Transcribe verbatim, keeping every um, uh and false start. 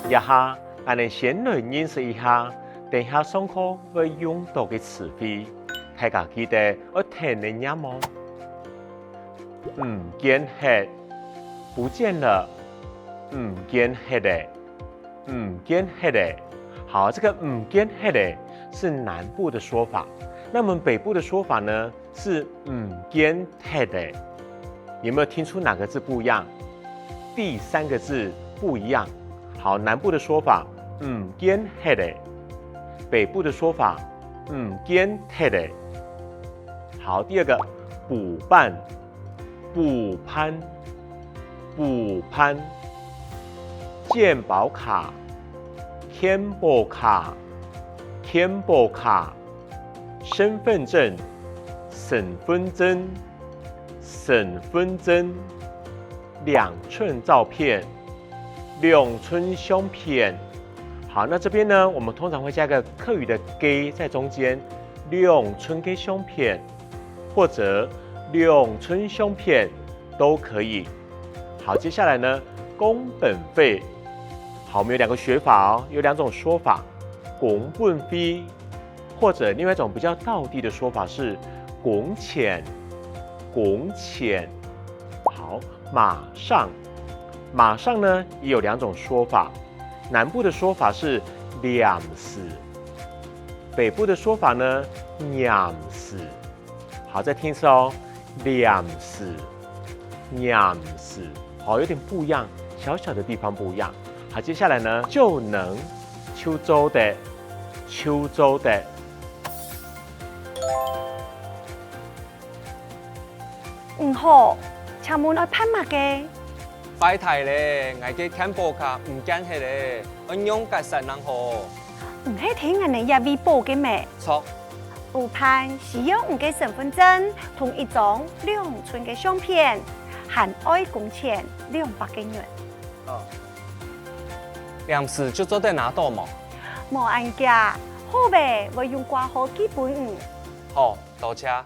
這下，𠊎等先來認識一下，等下上課會用到个詞彙，大家記得愛跈等唸哦。毋見忒，不見了，毋見忒了，毋見忒了。好，這個毋見忒了是南部的說法，那麼北部的說法呢？ 是毋見忒了。有沒有聽出哪個字不一樣？第三個字不一樣。好，南部的說法，毋見忒了。北部的說法，毋見忒了。好，第二個，補辦，補辦，補辦。健保卡，健保卡，健保卡。 身分證，身分證，身分證。兩吋照片，兩吋相片。好，那這邊呢，我們通常會加一個客語的个在中間，兩吋个相片，或者兩吋相片都可以。好，接下來呢，工本費。好，我們有兩個學法哦，有兩種說法，工本費 或者另外一種比較道地的說法是工錢，工錢。好，馬上，馬上呢也有兩種說法，南部的說法是黏時，北部的說法呢黏時。好，再聽一次哦，黏時，黏時。好，有點不一樣，小小的地方不一樣。好，接下來呢，就能，就做得，就做得。 你好，請問愛辦麼个？拜託咧，𠊎个健保卡毋見忒咧，愛仰結煞正好？毋係在𠊎等這位補个咩？著。補辦需要你个身分證同一張兩吋个相片，還愛工錢兩百個銀。哦。黏時就做得拿到無？無恁遽，好咧，會用掛號寄分你。好，多謝。